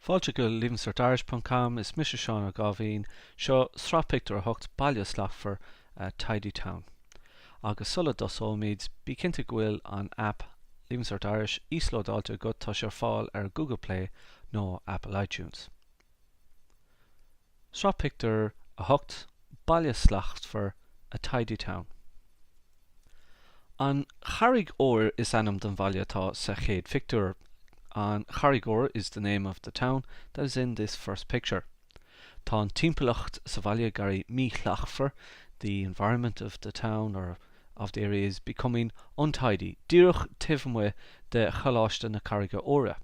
Fáilte go LeavingCertIrish.com, is mise Seán Ó Gáibhín, seo Sraith Pictiúr 8, Baile Slachtmhar, Tidy Town. Agus sula dtosóimid, bí cinnte go bhfuil an aip Leaving Cert Irish íoslódáilte agat, tá sé ar fáil ar Google Play nó Apple iTunes. Sraith Pictiúr 8, Baile Slachtmhar, A Tidy Town. An Charraig Óir is ainm don bhaile atá sa chéad phictiúr. An Charraig Óir is the name of the town that is in this first picture. Tá an timpeallacht sa bhaile ag éirí míshlachtmhar, the environment of the town or of the area is becoming untidy, díreach taobh amuigh de Choláiste na Carraige Óire.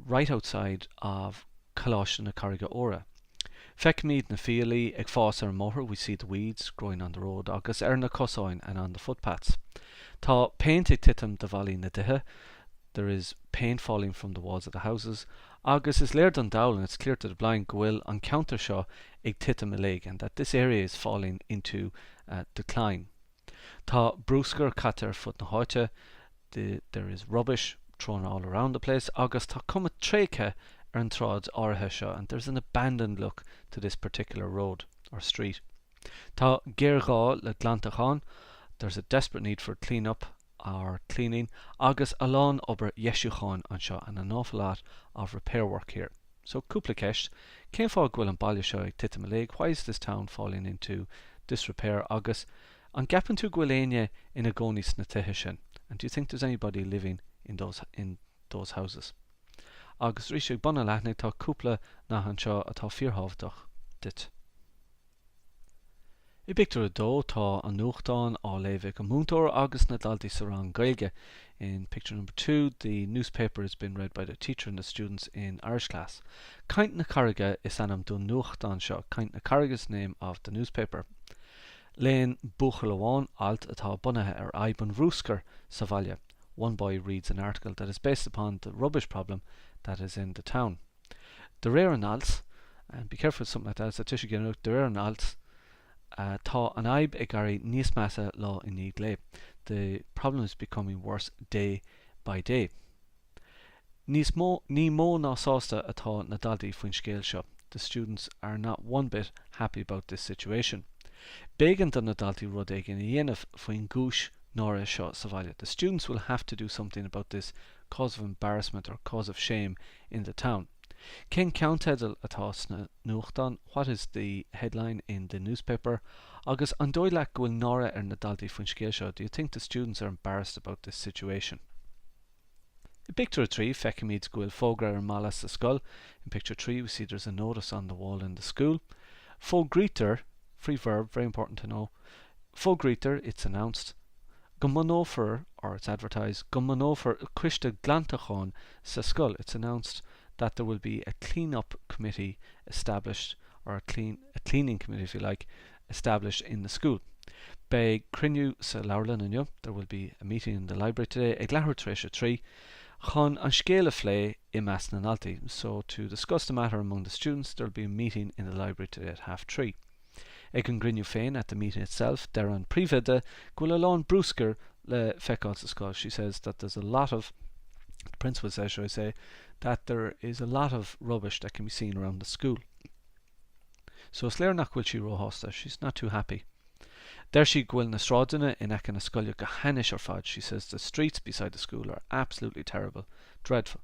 right outside of Coláiste na Carraige Óire. Feicimid na fiailí ag fás ar an mbóthar, we see the weeds growing on the road, agus ar na cosáin, and on the footpaths. Tá péint ag titim de bhallaí na dtithe, there is paint falling from the walls of the houses, agus is léir don dall, and it's clear to the blind, go bhfuil an ceantar seo ag titim i léig, and that this area is falling into decline. Tá bruscar caite ar fud na háite, the there is rubbish thrown all around the place, agus tá cuma tréigthe ar an tsráid áirithe seo, and there's an abandoned look to this particular road or street. Tá géarghá le glantachán, there's a desperate need for clean up or cleaning, agus a lán obair dheisiúcháin anseo, and an awful lot of repair work here. So, cúpla ceist, cén fáth go bhfuil an baile seo ag titim i léig, why is this town falling into disrepair, agus an gceapann tú go bhfuil éinne ina gcónaí sna tithe sin, and do you think there's anybody living in those, in those houses? Agus arís ag bun an leathanaigh tá cúpla nath anseo atá fíorthábhachtach duit. I bpictiúr 2 tá an nuachtán á léamh ag an múinteoir agus na daltaí sa rang Gaeilge. In picture number 2 the newspaper is being read by the teacher and the students in Irish class. Caint na Carraige is ainm don nuachtán seo, Caint na Carraige is the name of the newspaper. Léann buachaill amháin alt atá bunaithe ar fhadhb an bhruscair sa bhaile. One boy reads an article that is based upon the rubbish problem that is in the town. De réir an ailt, and be careful with something like that, it's a tuiseal ginideach, de réir an ailt, tá an fhadhb ag éirí níos measa lá i ndiaidh lae, the problem is becoming worse day by day. Níos mó, ní mó ná sásta atá na daltaí faoin scéal seo, the students are not one bit happy about this situation. B'éigean do na daltaí rud éigin a dhéanamh faoin gcúis náire seo sa bhaile, the students will have to do something about this cause of embarrassment or cause of shame in the town. Cén ceannteideal atá sna nuachtán? What is the headline in the newspaper? Agus an dóigh leat go bhfuil náire ar na daltaí faoin scéal seo? Do you think the students are embarrassed about this situation? I bpictiúr 3, feicimid go bhfuil fógra ar an mballa sa scoil. In picture 3, we see there's a notice on the wall in the school. Fógraítear, free verb, very important to know, fógraítear, it's announced, go mbunófar, or it's advertised, go mbunófar coiste glantacháin sa scoil, it's announced that there will be a clean-up committee established, or a clean, a cleaning committee if you like, established in the school. Beidh cruinniú sa leabharlann inniu, there will be a meeting in the library today, ag leathuair tar éis a 3, chun an scéal a phlé i measc na ndaltaí, so to discuss the matter among the students there will be a meeting in the library today at half 3. Ag an gcruinniú féin, at the meeting itself, deir an príomhoide go bhfuil a lán bruscair le feiceáil sa scoil, she says that there's a lot of, the principal says, should I say, that there is a lot of rubbish that can be seen around the school. So is léir nach bhfuil sí róshásta, she's not too happy. Deir sí go bhfuil na sráideanna in aice na scoile go hainnis ar fad, she says the streets beside the school are absolutely terrible, dreadful.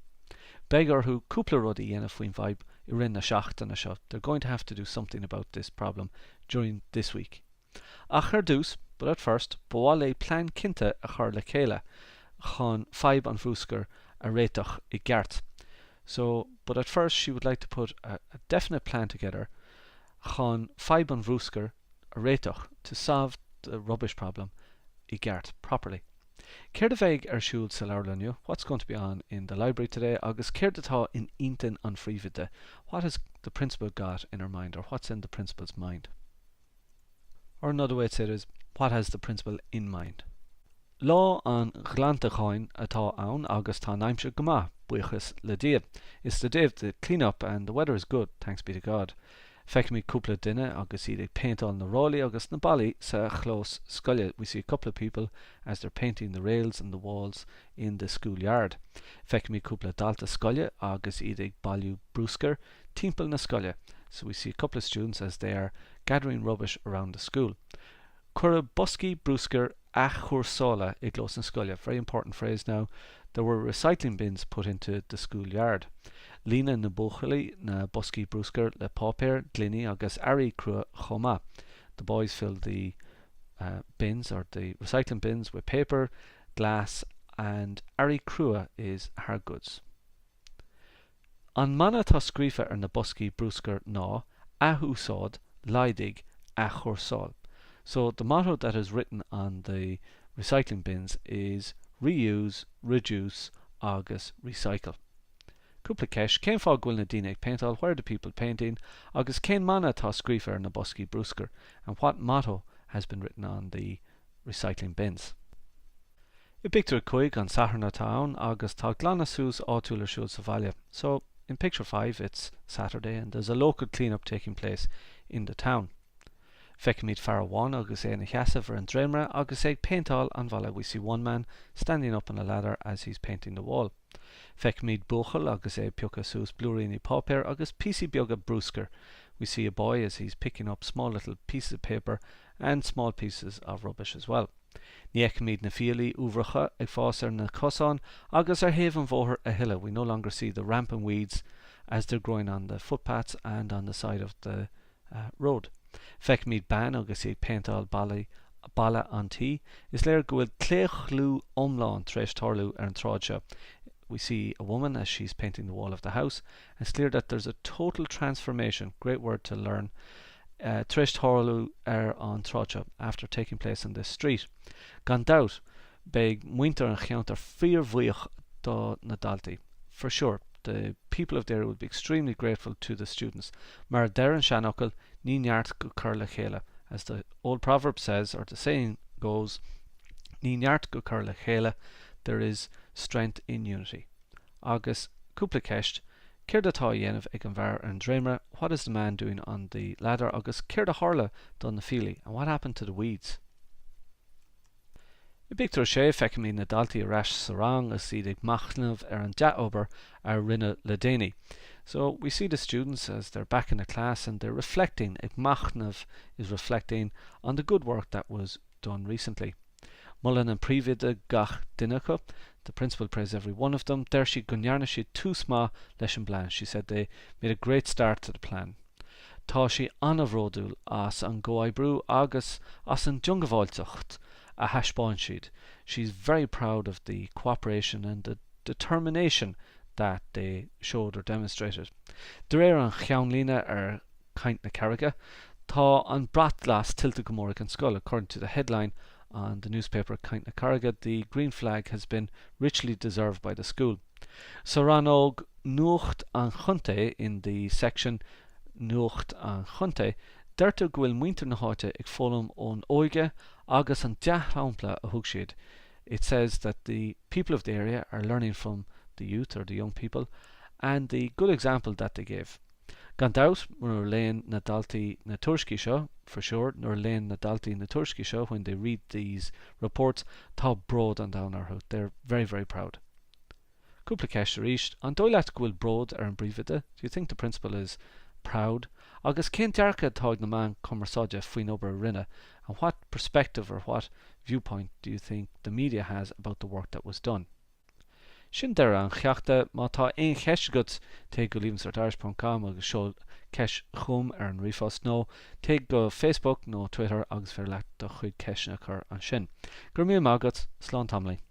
Beidh orthu cúpla rud a dhéanamh faoin bhfadhb i rith na seachtaine seo, they're going to have to do something about this problem during this week. Ach ar dtús, but at first, ba mhaith léi plean cinnte a chur le chéile chun fadhb an bhruscair a réiteach i gceart. So, but at first she would like to put a, a definite plan together chun fadhb an bhruscair a réiteach, to solve the rubbish problem i gceart, properly. Céard a bheidh ar siúl sa leabharlann inniu? What's going to be on in the library today? Agus céard atá in intinn an phríomhoide? What has the principal got in her mind or what's in the principal's mind? Or another way to say it is, what has the principal in mind? Lá an ghlantacháin atá ann agus tá an aimsir go maith, buíochas le Dia. It's the day of the clean-up and the weather is good, thanks be to God. Feicimid cúpla duine agus iad ag péinteáil na ráillí agus na ballaí sa chlós scoile. We see a couple of people as they're painting the rails and the walls in the school yard. Feicimid cúpla dalta scoile agus iad ag bailiú bruscair timpeall na scoile. So we see a couple of students as they are gathering rubbish around the school. Cuireadh boscaí bruscair athchúrsála i gclós na scoile, very important phrase now, there were recycling bins put into the school yard. Líonadh na buachaillí na boscaí bruscair le páipéar, gloiní agus earraí crua chomh maith. The boys filled the bins, or the recycling bins, with paper, glass and earraí crua is hard goods. An mana atá scríofa ar na boscaí bruscair ná, Athúsáid, Laghdaigh, Athchúrsáil. So the motto that is written on the recycling bins is Reuse, Reduce agus Recycle. Cúpla ceist, Cén fáth go bhfuil na daoine ag péinteáil, why are the people painting? Agus cén mana atá scríofa ar na boscaí bruscair? And what motto has been written on the recycling bins? I bpictiúr 5, an Satharn atá ann agus tá glanadh suas áitiúil ar siúl sa bhaile. So, in picture 5, it's Saturday and there's a local clean-up taking place in the town. Feicimid fear amháin agus é ina sheasamh ar an dréimire agus é ag péinteáil an bhalla We see one man standing up on a ladder as he's painting the wall. Feicimid buachaill agus é ag piocadh suas blúiríní páipéir agus píosaí beaga bruscair We see a boy as he's picking up small little pieces of paper and small pieces of rubbish as well. Ní fheicimid na fiailí uaibhreacha ag fás ar na cosáin agus ar thaobh an bhóthair a thuilleadh, we no longer see the rampant weeds as they're growing on the footpaths and on the side of the road. Feicimid bean agus í ag péinteáil ballaí balla an tí. Is léir go bhfuil claochlú iomlán tar éis tarlú ar an tsráid seo. We see a woman as she's painting the wall of the house and it's clear that there's a total transformation, great word to learn, tar éis tarlú ar an tsráid seo, after taking place on this street. Gan dabht, beidh muintir an cheantair fíorbhuíoch do na daltaí. For sure, the people of the area will be extremely grateful to the students. Mar a deir an seanfhocal, ní neart go cur le chéile. As the old proverb says, or the saying goes, ní neart go cur le chéile, there is strength in unity. Agus cúpla ceist, Céard atá á dhéanamh ag an bhfear ar an dréimire, what is the man doing on the ladder, agus céard a tharla do na fiailí, and what happened to the weeds? I bpictiúr 6, feicimid na daltaí ar ais sa rang agus iad ag machnamh ar an dea-obair a rinneadh le déanaí. So, we see the students as they're back in the class and they're reflecting, ag machnamh is reflecting, on the good work that was done recently. Molann an príomhoide gach duine acu, the principal praises every one of them, deir sí go ndearna siad tús maith leis an bplean, she said they made a great start to the plan. Tá sí an-bhródúil as an gcomhoibriú agus as an diongbháilteacht a thaispeáin siad, she's very proud of the cooperation and the determination that they showed or demonstrated. De réir an cheannlíne ar Caint na Carraige, tá an brat glas tuillte go mór ag an scoil, according to the headline on the newspaper Caint na Carraige, the green flag has been richly deserved by the school. Sa rannóg Nuacht an Chontae, in the section Nuacht an Chontae, deirtear go bhfuil muintir na háite ag foghlaim ón óige agus an dea-shampla a thug siad, it says that the people of the area are learning from the youth or the young people and the good example that they gave. Gan dabht, nuair a léann na daltaí na tuairiscí seo, for sure, nuair a léann na daltaí na tuairiscí seo, when they read these reports, tá bród an domhain orthu, they're very, very proud. Cúpla ceist arís, An dóigh leat go bhfuil bród ar an bpríomhoide? Do you think the principal is proud? Agus cén dearcadh atá ag na meáin chumarsáide faoin obair a rinneadh? And what perspective or what viewpoint do you think the media has about the work that was done? Sin deireadh an cheachta. Má tá aon cheist agat, téigh go leavingcertirish ponc com agus seol ceist chugam ar an ríomhphost nó téigh go Facebook nó Twitter agus féidir leat do chuid ceisteanna a chur ansin. Go raibh míle maith agat, slán tamaillín.